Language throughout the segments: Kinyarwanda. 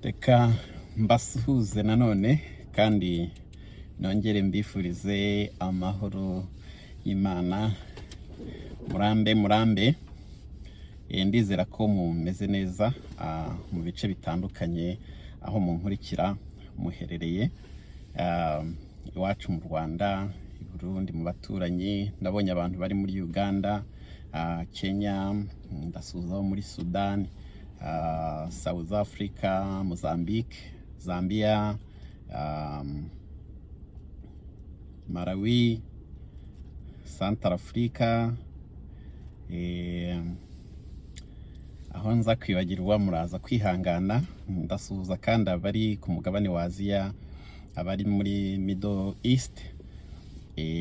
Reka mbasuhuze nanone kandi nongere mbifurize amahoro y'Imana. Murambe, murambe. Ndizera ko mumeze neza mu bice bitandukanye aho munkurikira muherereye. Iwacu mu Rwanda, i Burundi, mu baturanyi, ndabonye abantu bari muri Uganda, Kenya, ndasuhuza abo muri Sudan, South Africa, Mozambique, Zambia, Malawi, Central Africa, aho nza kwibagirwa muraza kwihangana. Ndasuhuza kandi abari ku mugabane wa Aziya, abari muri Middle East,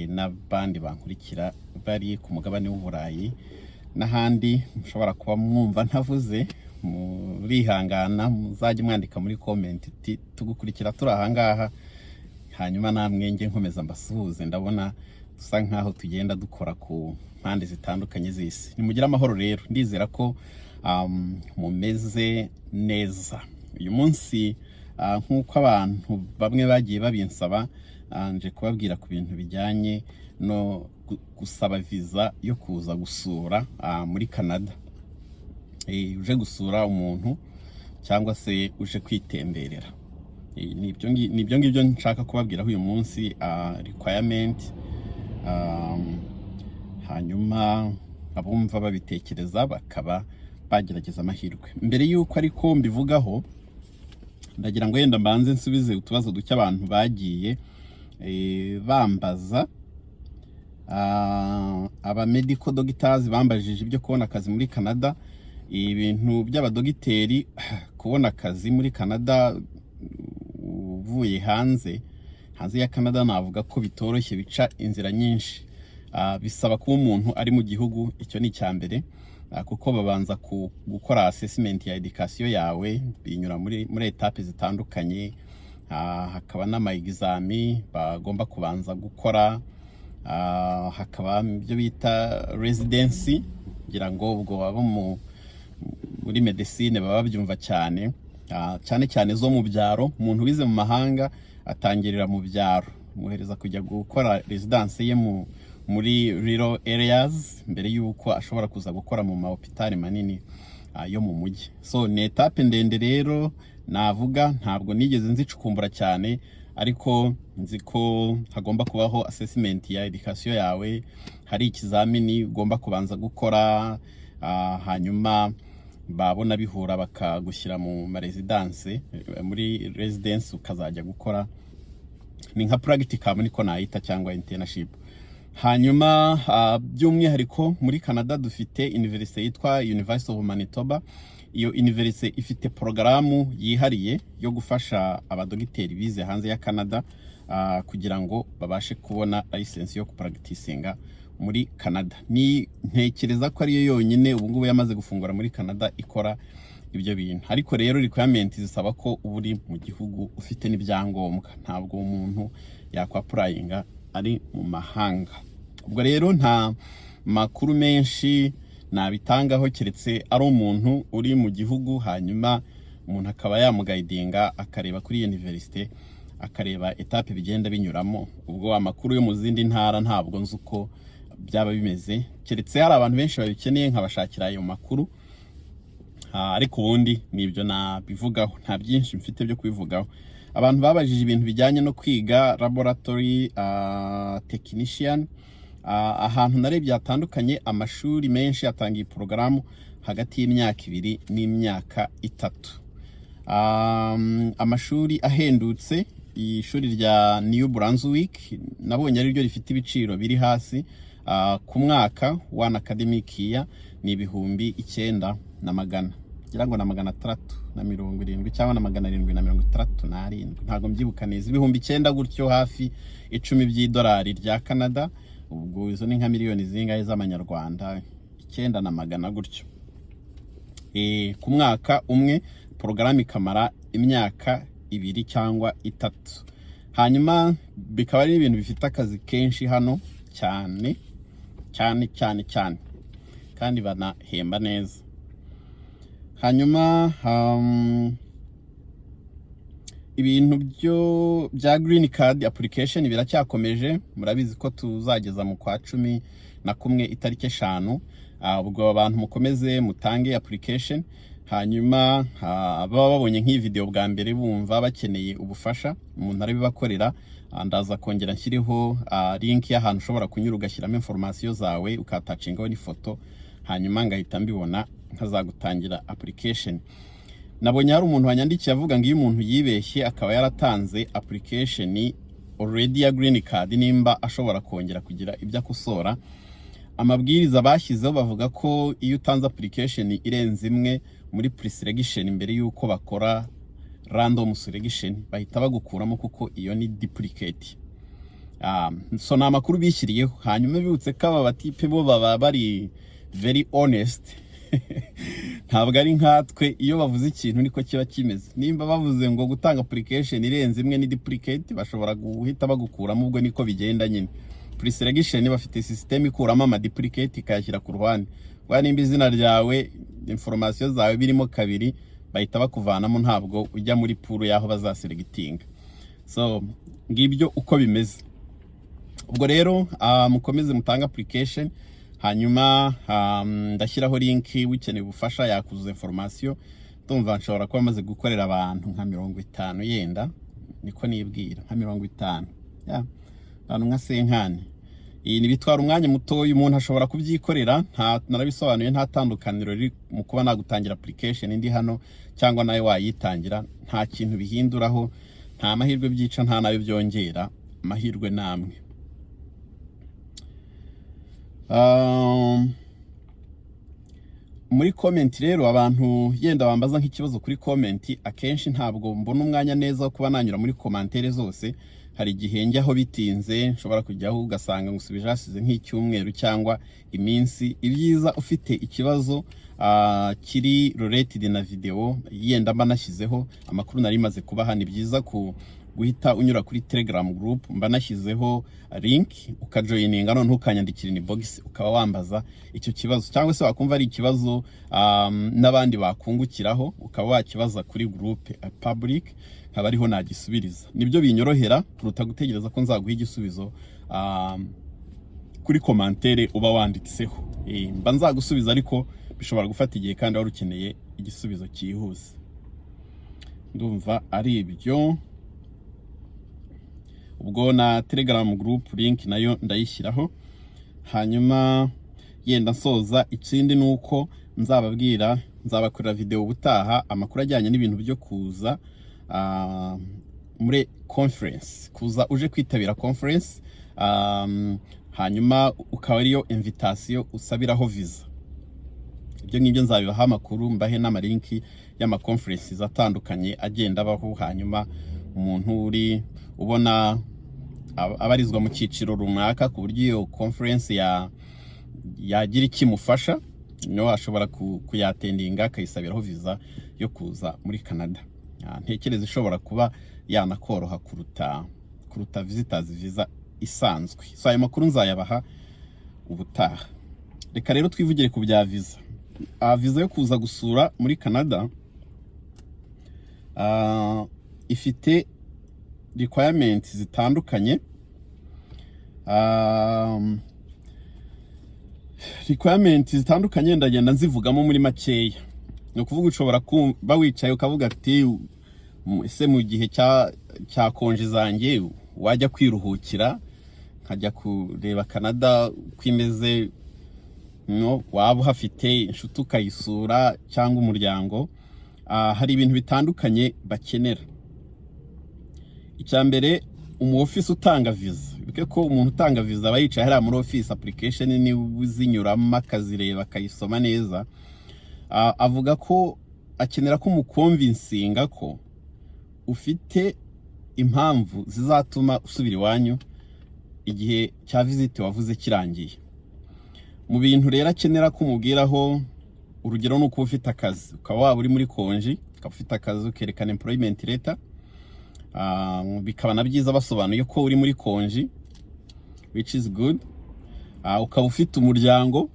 n'abandi bankurikira bari ku mugabane w'Uburayi n'ahandi mushobora kuba mwumva ntavuze. Murihangana, muzajye mwandika muri comment uti "Tugukurikira turi ahangaha", hanyuma namwe njye nkomeza mbasuhuze. Ndabona dusa nkaho tugenda dukora ku mpande zitandukanye z'isi. Nimugire amahoro rero, ndizera ko mumeze neza. Uyu munsi, nk'uko abantu bamwe bagiye babinsaba, nje kubabwira ku bintu bijyanye no gusaba viza yo kuza gusura muri Canada. Uje gusura umuntu cyangwa se uje kwitemberera. Ni ibyo ngibyo nshaka kubabwiraho uyu munsi, requirement, hanyuma abumva babitekereza bakaba bagerageza amahirwe. Mbere y'uko ariko mbivugaho, ndagira ngo yenda mbanze nsubize utubazo duke abantu bagiye bambaza. Aba medical doctors bambajije ibyo kubona akazi muri Canada. Ibintu by'abadogiteri kubona akazi muri Canada uvuye hanze ya Canada, navuga ko bitoroshye, bica inzira nyinshi. Bisaba kuba umuntu ari mu gihugu, icyo ni icya mbere, kuko babanza gukora assessment ya education yawe, binyura muri étapes zitandukanye. Hakaba n'ama examen bagomba kubanza gukora, hakaba ibyo bita residency. Ngira ngo ubwo abo muri medicine baba babyumva cyane, cyane cyane zo mu byaro. Umuntu wize mu mahanga atangirira mu byaro, muhereza kujya gukora residence ye muri rural areas mbere y'uko ashobora kuza gukora mu ma hôpital manini yo mu mujyi. So ni étape ndende rero navuga, ntabwo nigeze nzicukumbura cyane, ariko nzi ko hagomba kubaho assessment ya education yawe, hari ikizamini ugomba kubanza gukora, hanyuma babona bihura bakagushyira mu ma residence, muri residence ukazajya gukora, ni nka practicum niko nayita, cyangwa internship. Hanyuma by'umwihariko muri Canada dufite university yitwa University of Manitoba. Iyo university ifite porogaramu yihariye yo gufasha abadogiteri bize hanze ya Canada kugira ngo babashe kubona license yo kupracticinga muri Canada. Ni ntekereza ko ariyo yonyine ubu ngubu yamaze gufungura muri Canada ikora ibyo bintu. Ariko rero requirement zisaba ko uba uri mu gihugu, ufite n'ibyangombwa. Ntabwo umuntu yakwapplyinga ari mu mahanga. Ubwo rero nta makuru menshi nabitangaho, keretse ari umuntu uri mu gihugu, hanyuma umuntu akaba yamuguidinga, akareba kuri université, akareba étape bigenda binyuramo. Ubwo amakuru yo mu zindi ntara ntabwo nzi uko byaba bimeze, keretse hari abantu benshi babikeneye nkabashakira ayo makuru. Ariko ubundi nibyo nabivugaho, nta byinshi mfite byo kubivugaho. Abantu babajije ibintu bijyanye no kwiga laboratory technician. Ahantu narebye hatandukanye, amashuri menshi atanga iyi porogaramu hagati y'imyaka 2 n'imyaka 3. Amashuri ahendutse, ishuri rya New Brunswick nabonye ariryo rifite ibiciro biri hasi. Ku mwaka, one academic year, ni 9100, ngira ngo na 670 cyangwa na 767, ntabwo mbyibuka neza, 9000 gutyo, hafi 10 by'idolari rya Canada. Ubwo izo ni nka miliyoni zingahe z'amanyarwanda? 9100 gutyo. Ku mwaka umwe, porogaramu ikamara imyaka 2 cyangwa 3. Hanyuma bikaba ari ibintu bifite akazi kenshi hano cyane cyane cyane cyane, kandi banahemba neza. Hanyuma Ibintu byo bya green card application biracyakomeje. Murabizi ko tuzageza mu kwa 11 itariki 5. Ubwo abantu mukomeze mutange application. Hanyuma baba babonye nk'iyi video bwa mbere, bumva bakeneye ubufasha, umuntu arabibakorera. Ndaza kongera nshyireho link y'ahantu ushobora kunyura ugashyiramo information zawe, ukattachingaho n'ifoto, hanyuma ngahita mbibona nkazagutangira application. Nabonye hari umuntu wanyandikiye avuga ngo iyo umuntu yibeshye akaba yaratanze application already ya green card, nimba ashobora kongera kugira ibyo akosora. Amabwiriza bashyizeho bavuga ko iyo utanze application irenze imwe muri pre-selection, mbere y'uko bakora random selection, bahita bagukuramo kuko iyo ni duplicate. So ni amakuru bishyiriyeho. Hanyuma bibutse ko aba batipe bo baba bari very honest, ntabwo ari nkatwe. Iyo bavuze ikintu niko kiba kimeze. Nimba bavuze ngo gutanga application irenze imwe ni duplicate, bashobora guhita bagukuramo. Ubwo niko bigenda nyine. Pre-selection bafite system ikuramo ama duplicate ikayashyira ku ruhande. Wa nimba izina ryawe, information zawe birimo kabiri, bahita bakuvanamo, ntabwo ujya muri pool y'aho bazaselectinga. So ngibyo uko bimeze. Ubwo rero mukomeze mutange application. Hanyuma ndashyiraho link, ukeneye ubufasha yakuzuza information. Ndumva nshobora kuba maze gukorera abantu nka 50, yenda niko nibwira, nka 50, yeah, abantu nka 50. Iyi ni bitwara umwanya mutoya, umuntu ashobora kubyikorera. Nta narabisobanuye, nta tandukaniro riri mu kuba nagutangira application indi hano cyangwa nawe wayitangira. Nta kintu bihinduraho, nta mahirwe byica, nta nayo byongera. Amahirwe namwe. Muri comment rero, abantu yenda bambaza nk'ikibazo kuri comment, akenshi ntabwo mbona umwanya neza wo kuba nanyura muri commentaire zose. Hari igihe njyaho bitinze, nshobora kujyaho ugasanga ngusubije hasize nk'icyumweru cyangwa iminsi. Ibyiza, ufite ikibazo kiri related na video yenda mba nashyizeho, amakuru nari maze kubaha, ni byiza ku guhita unyura kuri Telegram group mba nashyizeho link, ukajoininga, noneho ukanyandikira inbox, ukaba wambaza icyo kibazo, cyangwa se wakumva ari ikibazo n'abandi bakungukiraho, ukaba wakibaza kuri group public, nkaba ariho nagisubiriza. Nibyo binyorohera kuruta gutegereza ko nzaguha igisubizo kuri commentaire uba wanditseho. Mba nzagusubiza, ariko bishobora gufata igihe kandi wari ukeneye igisubizo cyihuse. Ndumva ari ibyo. Ubwo na Telegram group link nayo ndayishyiraho. Hanyuma yenda nsoza, ikindi ni uko nzababwira, nzabakorera video ubutaha, amakuru ajyanye n'ibintu byo kuza muri conference, kuza uje kwitabira conference, hanyuma ukaba ariyo invitation usabiraho visa. Ibyo ngibyo nzabibaha amakuru, mbahe n'amalinki y'ama conferences atandukanye agenda abaho. Hanyuma umuntu uri ubona abarizwa mu cyiciro runaka, ku buryo iyo conference ya yagira ikimufasha, niho ashobora kuyattendinga akayisabiraho visa yo kuza muri Canada. Ntekereza ishobora kuba yanakoroha kuruta visitors visa isanzwe. So ayo makuru nzayabaha ubutaha. Reka rero twivugire ku bya visa. Visa yo kuza gusura muri Canada ifite requirements zitandukanye. Requirements zitandukanye ndagenda nzivugamo muri makeya. Ni ukuvuga ushobora kuba wicaye ukavuga ati: "Ese mu gihe cya konji zanjye wajya kwiruhukira nkajya kureba Canada uko imeze?" No waba uhafite inshuti ukayisura cyangwa umuryango. Hari ibintu bitandukanye bakenera. Icya mbere, umu officer utanga visa. Bibuke ko umuntu utanga visa aba yicaye hariya muri office, application niba uzinyuramo akazireba, akayisoma neza. Avuga ko akenera ko umuconvincinga ko ufite impamvu zizatuma usubira iwanyu igihe cya visit wavuze kirangiye. Mu bintu rero akenera ko umubwiraho, urugero ni ukuba ufite akazi, ukaba waba uri muri konji ukaba ufite akazi, ukerekana employment letter. Bikaba na byiza basobanuye ko uri muri konji, which is good. Ukaba ufite umuryango,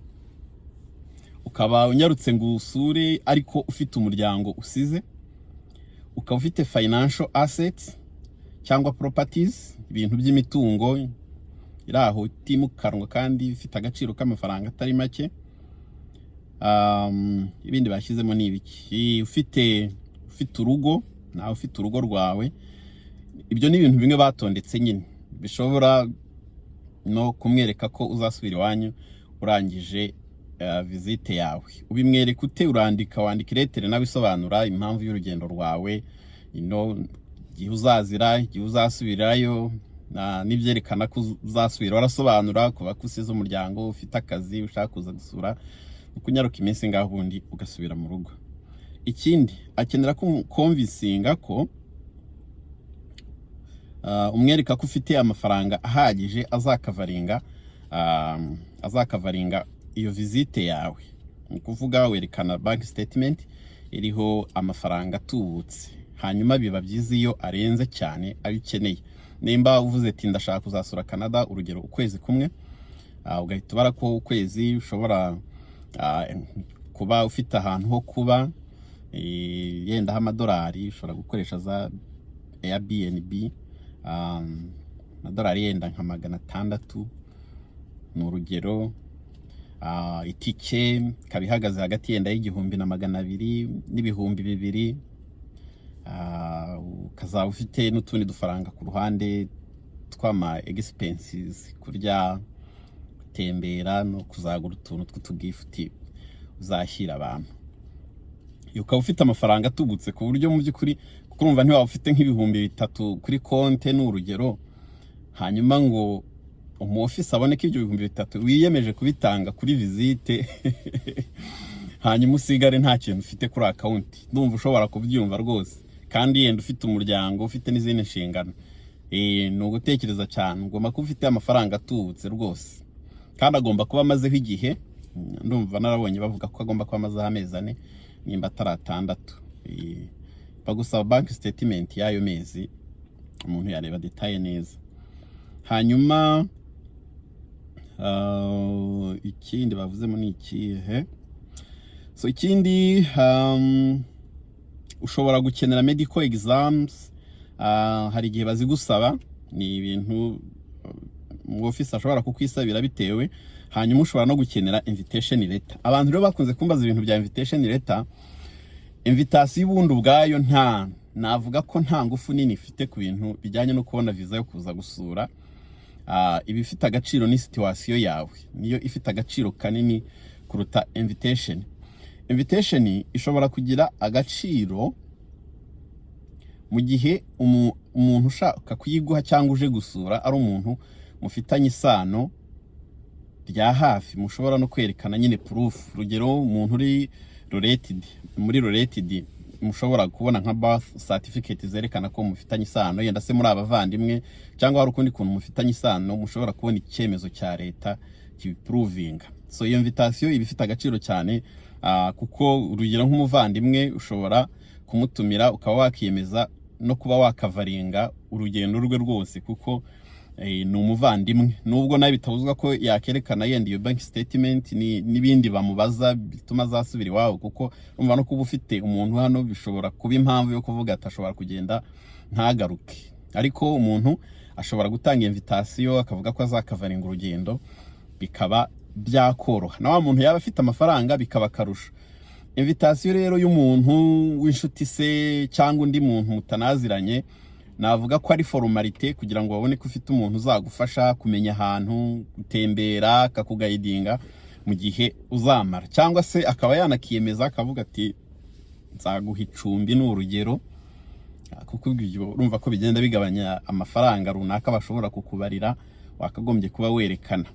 ukaba unyarutse ngo usure ariko ufite umuryango usize, ukaba ufite Ukaba ufite financial assets cyangwa properties, ibintu by'imitungo iri aho itimukanwa kandi ifite agaciro k'amafaranga atari make. Ibindi bashyizemo ni ibiki? Ufite urugo, nawe ufite urugo rwawe. Ibyo ni ibintu bimwe batondetse nyine bishobora no kumwereka ko uzasubira iwanyu urangije visite yawe. Ubimwereka ute? Urandika, wandika iletter nawe isobanura impamvu y'urugendo rwawe ino, igihe uzazira, igihe uzasubirayo, n'ibyerekana ko uzasubira. Warasobanura kuba ko usize umuryango, ufite akazi, ushaka kuza gusura, kunyaruka iminsi ngaho, ubundi ugasubira mu rugo. Ikindi akenera convincinga ko umwereka ko ufite amafaranga ahagije azacoveringa iyo visite yawe. Ni ukuvuga werekana bank statement iriho amafaranga atubutse, hanyuma biba byiza iyo arenze cyane ayo ukeneye. Nimba uvuze ati ndashaka kuzasura Canada, urugero ukwezi kumwe, ugahita ubara ko ukwezi ushobora kuba ufite ahantu ho kuba, yenda amadolari ushobora gukoresha za Airbnb, amadolari yenda nka 600 ni urugero, itike ikaba ihagaze hagati yenda y'1200 n'2000, ukazaba ufite n'utundi dufaranga ku ruhande tw'ama expenses, kurya, gutembera no kuzagura utuntu tw'utugift uzashyira abantu, ukaba ufite amafaranga atubutse ku buryo mu by'ukuri, kuko urumva ntiwaba ufite nk'3000 kuri konte, ni urugero, hanyuma ngo umu officer abone ko ibyo 3000 wiyemeje kubitanga kuri visite, hanyuma usigare nta kintu ufite kuri account. Ndumva ushobora kubyumva rwose, kandi yenda ufite umuryango, ufite n'izindi nshingano. Ni ugutekereza cyane. Ugomba kuba ufite amafaranga atubutse rwose, kandi agomba kuba amazeho igihe. Ndumva narabonye bavuga ko agomba kuba amazeho amezi 4 nimba atari 6. Bagusaba bank statement y'ayo mezi, umuntu yareba détails neza. Hanyuma ikindi bavuzemo ni ikihe? So ikindi, ushobora gukenera medical exams. Hari igihe bazigusaba, ni ibintu mu office ashobora kukwisabira bitewe. Hanyuma ushobora no gukenera invitation letter. Abantu rero bakunze kumbaza ibintu bya invitation letter. Invitation ubundi ubwayo nta navuga ko nta ngufu nini ifite ku bintu bijyanye no kubona visa yo kuza gusura. Iba ifite agaciro ni situation yawe, niyo ifite agaciro kanini kuruta invitation. Invitation ishobora kugira agaciro mu gihe umuntu ushaka kuyiguha cyangwa uje gusura ari umuntu mufitanye isano rya hafi, mushobora no kwerekana nyine proof. Urugero, umuntu uri related, muri related, mushobora kubona nka birth certificate zerekana ko mufitanye isano, yenda se muri abavandimwe cyangwa hari ukundi kuntu mufitanye isano, mushobora kubona icyemezo cya leta kibiprovinga. So iyo invitation iba ifite agaciro cyane, kuko urugero nk'umuvandimwe ushobora kumutumira, ukaba wakiyemeza no kuba wacoveringa urugendo rwe rwose, kuko ni umuvandimwe, nubwo nawe bitabuzwa ko yakerekana yenda iyo bank statement n'ibindi bamubaza bituma azasubira iwabo, kuko urumva no kuba ufite umuntu hano bishobora kuba impamvu yo kuvuga ati ashobora kugenda ntagaruke. Ariko umuntu ashobora gutanga invitation akavuga ko azacoveringa urugendo, bikaba byakoroha. Na wa muntu yaba afite amafaranga bikaba akarusho. Invitation rero y'umuntu w'inshuti se cyangwa undi muntu mutanaziranye, navuga ko ari formalité kugira ngo babone ko ufite umuntu uzagufasha kumenya ahantu, gutembera, akakuguidinga mu gihe uzamara, cyangwa se akaba yanakiyemeza akavuga ati nzaguha icumbi, ni urugero, kuko ibyo urumva ko bigenda bigabanya amafaranga runaka bashobora kukubarira wakagombye kuba werekana,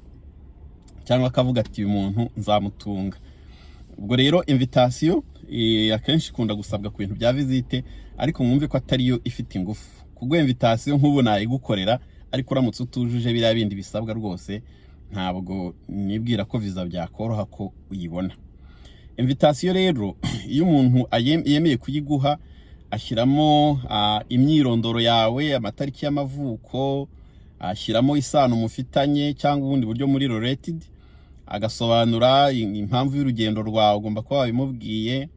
cyangwa akavuga ati uyu muntu nzamutunga. Ubwo rero invitation akenshi ikunda gusabwa ku bintu bya visite, ariko mwumve ko atariyo ifite ingufu. Kuguha invitation nk'ubu nayigukorera, ariko uramutse utujuje biriya bindi bisabwa rwose, ntabwo nibwira ko visa byakoroha ko uyibona. Invitation rero, iyo umuntu yemeye kuyiguha, ashyiramo imyirondoro yawe, amatariki y'amavuko, ashyiramo isano mufitanye cyangwa ubundi buryo muri related, agasobanura impamvu y'urugendo rwawe, ugomba kuba wabimubwiye,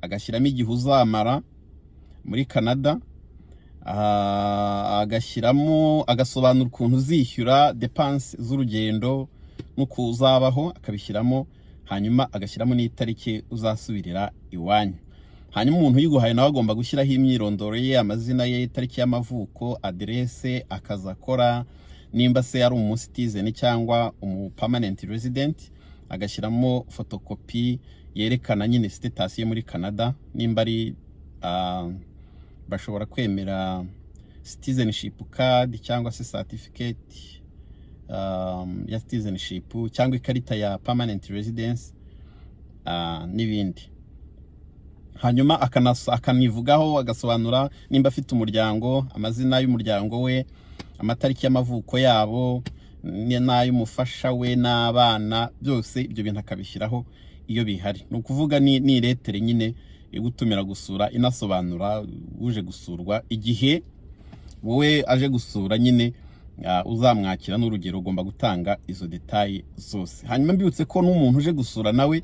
agashyiramo igihe uzamara. muri Canada, agashyiramo, agasobanura ukuntu uzishyura dépenses z'urugendo n'uko uzabaho, akabishyiramo. Hanyuma agashyiramo n'itariki uzasubirira iwanyu. Hanyuma umuntu uyiguhaye nawe agomba gushyiraho imyirondoro ye, amazina ye, itariki y'amavuko, aderese, akazi akora, nimba se ari umu citizen cyangwa umu permanent resident, agashyiramo fotokopi yerekana nyine status ye muri Canada, nimba ari bashobora kwemera citizenship card cyangwa se certificate ya citizenship cyangwa ikarita ya permanent residence n'ibindi. Hanyuma akanivugaho, agasobanura nimba afite umuryango, amazina y'umuryango we, amatariki y'amavuko yabo n'ay'umufasha we n'abana, byose ibyo bintu akabishyiraho iyo bihari. Ni ukuvuga ni lettre nyine igutumira gusura, inasobanura uje gusurwa, igihe wowe aje gusura nyine uzamwakira n'urugero, ugomba gutanga izo détails zose. Hanyuma mbibutse ko n'umuntu uje gusura nawe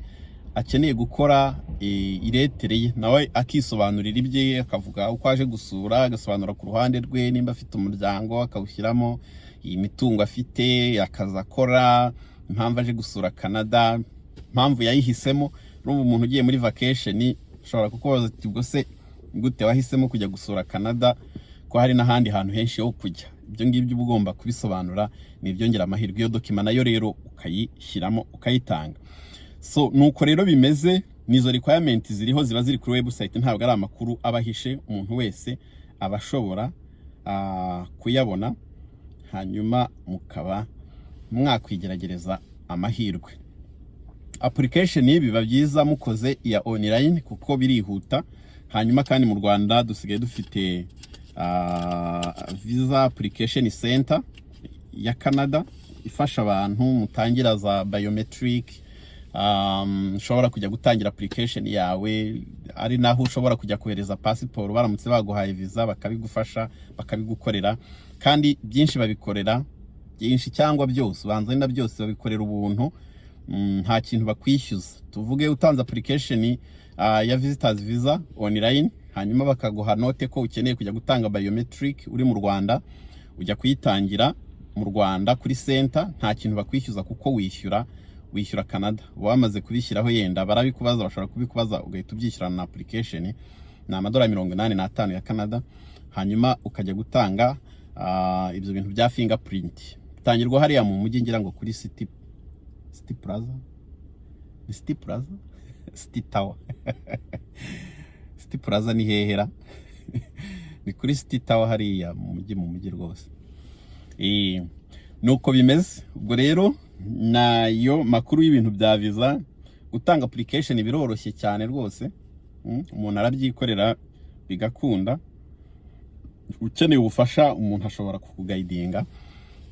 akeneye gukora i lettre ye, nawe akisobanurira ibye, akavuga uko aje gusura, agasobanura ku ruhande rwe nimba afite umuryango akawushyiramo, imitungo afite, akazi akora, impamvu aje gusura Canada, impamvu yayihisemo. Urumva umuntu ugiye muri vacation ashobora kukubaza ati: "Ubwo se gute wahisemo kujya gusura Canada ko hari n'ahandi hantu henshi ho kujya?" Ibyo ngibyo uba ugomba kubisobanura, ni ibyongera amahirwe. Iyo document nayo rero ukayishyiramo, ukayitanga. So nuko rero bimeze, nizo requirement ziriho, ziba ziri kuri website, ntabwo ari amakuru aba ahishe, umuntu wese aba ashobora kuyabona, hanyuma mukaba mwakwigerageza amahirwe. Application biba byiza mukoze iya online kuko birihuta. Hanyuma kandi mu Rwanda dusigaye dufite visa application center ya Canada ifasha abantu mutangira za biometric, ushobora kujya gutangira application yawe, ari naho ushobora kujya kohereza passport baramutse baguhaye visa, bakabigufasha, bakabigukorera. Kandi byinshi babikorera, byinshi cyangwa byose, ubanza ari na byose babikorera ubuntu, nta kintu bakwishyuza. Tuvuge utanze application ya visitors visa online, hanyuma bakaguha note ko ukeneye kujya gutanga biometric uri mu Rwanda, ujya kuyitangira mu Rwanda kuri center, nta kintu bakwishyuza kuko wishyura Canada. Uba wamaze kubishyiraho, yenda barabikubaza, bashobora kubikubaza ugahita ubyishyura na application, ni amadolari 85 ya Canada. Hanyuma ukajya gutanga ibyo bintu bya fingerprint, bitangirwa hariya mu mujyi, ngira ngo kuri City Plaza, ni City Plaza, City Tower. City Plaza ni hehera? Ni kuri City Tower hariya mu mujyi rwose. Nuko bimeze. Ubwo rero nayo makuru y'ibintu bya visa. Gutanga application biroroshye cyane rwose. Umuntu arabyikorera bigakunda. Ukeneye ubufasha umuntu ashobora kukuguidinga,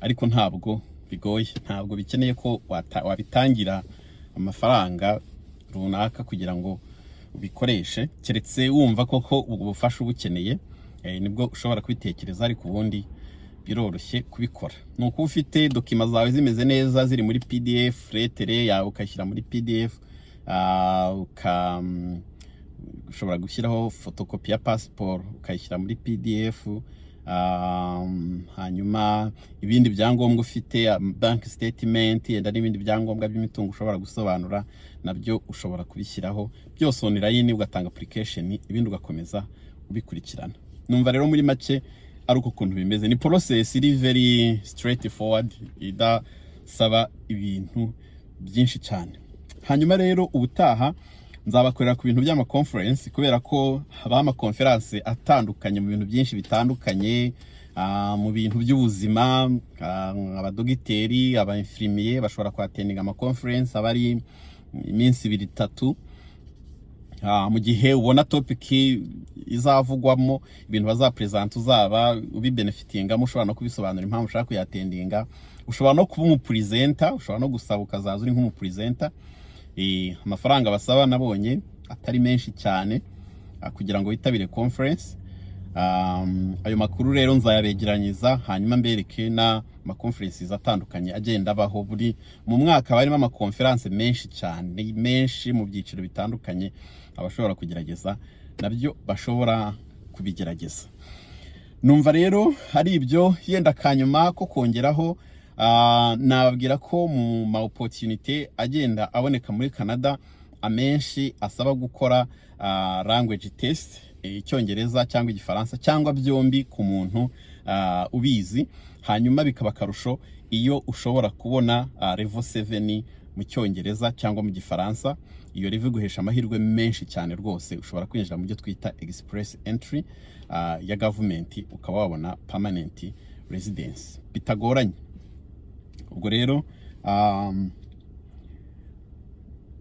ariko ntabwo bigoye, ntabwo bikeneye ko wabitangira amafaranga runaka kugira ngo ubikoreshe, keretse wumva koko ubwo bufasha ubukeneye, nibwo ushobora kubitekereza. Ariko ubundi biroroshye kubikora. Ni ukuba ufite documents zawe zimeze neza, ziri muri PDF, lettre yawe ukayishyira muri PDF, ushobora gushyiraho fotokopi ya pasiporo ukayishyira muri PDF, hanyuma ibindi byangombwa ufite, bank statement yenda n'ibindi byangombwa by'imitungo ushobora gusobanura, nabyo ushobora kubishyiraho byose online, ugatanga application, ibindi ugakomeza ubikurikirana. Numva rero muri make ari uko kuntu bimeze. Ni process iri very straight forward, idasaba ibintu byinshi cyane. Hanyuma rero ubutaha nzabakorera ku bintu by'ama conference, kubera ko habaho ama conference atandukanye mu bintu byinshi bitandukanye, mu bintu by'ubuzima, abadogiteri, aba infirmier bashobora kuattendinga ama conference aba ari iminsi 2, 3. Mu gihe ubona topic izavugwamo, ibintu bazapresenta, uzaba ubibenefitingamo, ushobora no kubisobanura impamvu ushaka kuyattendinga. Ushobora no kuba umupresenter, ushobora no gusaba ukazaza uri nk'umupresenter. Amafaranga basaba nabonye atari menshi cyane kugira ngo witabire conference. Ayo makuru rero nzayabegeranyiza, hanyuma mbereke n'ama conferences atandukanye agenda abaho buri mu mwaka. Haba harimo ama conference menshi cyane, menshi mu byiciro bitandukanye, abashobora kugerageza nabyo bashobora kubigerageza. Numva rero hari ibyo. Yenda kanyuma ko kongeraho, nababwira ko mu ma opportunity agenda aboneka muri Canada, amenshi asaba gukora language test, Icyongereza cyangwa Igifaransa cyangwa byombi ku muntu ubizi. Hanyuma bikaba akarusho iyo ushobora kubona level 7 mu Cyongereza cyangwa mu Gifaransa. Iyo level iguhesha amahirwe menshi cyane rwose. Ushobora kwinjira mu byo twita Express Entry ya government, ukaba wabona permanent residence bitagoranye. Ubwo rero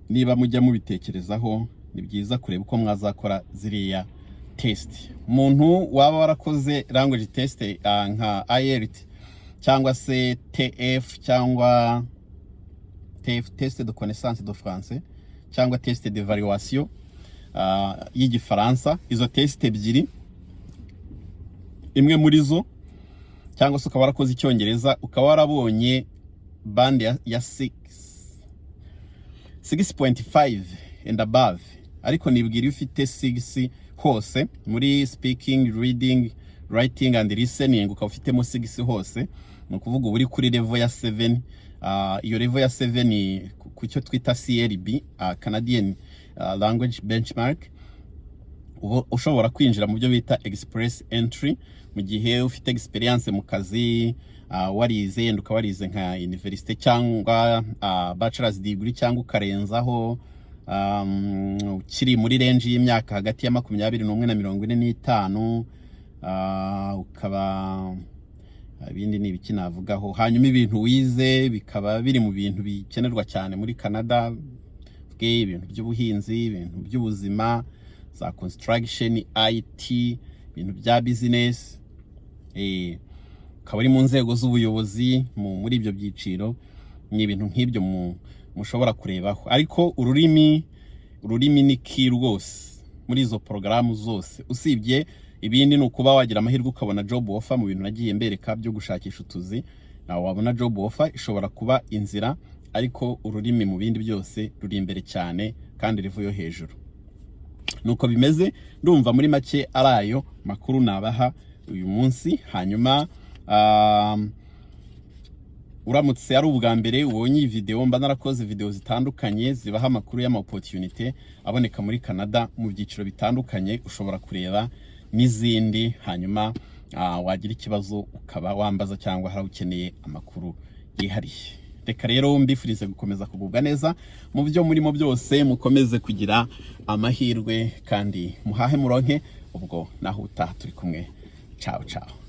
niba mujya mubitekerezaho, ni byiza kureba uko mwazakora ziriya test. Umuntu waba warakoze language test nka IELTS cyangwa se TF cyangwa TF, test de connaissance de français, cyangwa test d'évaluation y'Igifaransa, izo test ebyiri, imwe muri zo, cyangwa se ukaba warakoze Icyongereza, ukaba warabonye band ya 6 6.5 and above, ariko nibwira iyo ufite 6 hose muri speaking, reading, writing and listening, ukaba ufitemo 6 hose, ni ukuvuga uba uri kuri level ya 7. Iyo level ya 7 ku cyo twita CLB, Canadian Language Benchmark, uba ushobora kwinjira mu byo bita Express Entry mu gihe ufite experience mu kazi, warize, yenda ukaba warize nka university cyangwa bachelor's degree cyangwa ukarenzaho, ukiri muri range y'imyaka hagati ya 21 na 45, ukaba ibindi ni ibiki navugaho. Hanyuma ibintu wize bikaba biri mu bintu bikenerwa cyane muri Canada, bwe ibintu by'ubuhinzi, ibintu by'ubuzima, za construction, IT, ibintu bya business, ukaba uri mu nzego z'ubuyobozi muri ibyo byiciro. Ni ibintu nk'ibyo mushobora kurebaho. Ariko ururimi ni key rwose muri izo porogaramu zose. Usibye ibindi, ni ukuba wagira amahirwe ukabona job offer mu bintu nagiye mbereka byo gushakisha utuzi. Nawe wabona job offer, ishobora kuba inzira, ariko ururimi mu bindi byose ruri imbere cyane kandi level yo hejuru. Nuko bimeze. Ndumva muri make ari ayo makuru nabaha uyu munsi. Hanyuma uramutse ari ubwa mbere ubonye iyi video, mba narakoze video zitandukanye zibaha amakuru y'ama opportunity aboneka muri Canada mu byiciro bitandukanye. Ushobora kureba n'izindi, hanyuma wagira ikibazo ukaba wambaza cyangwa hari ukeneye amakuru yihariye. Reka rero mbifurize gukomeza kugubwa neza mu byo murimo byose, mukomeze kugira amahirwe kandi muhahe muronke. Ubwo naho utaha turi kumwe. Ciao ciao.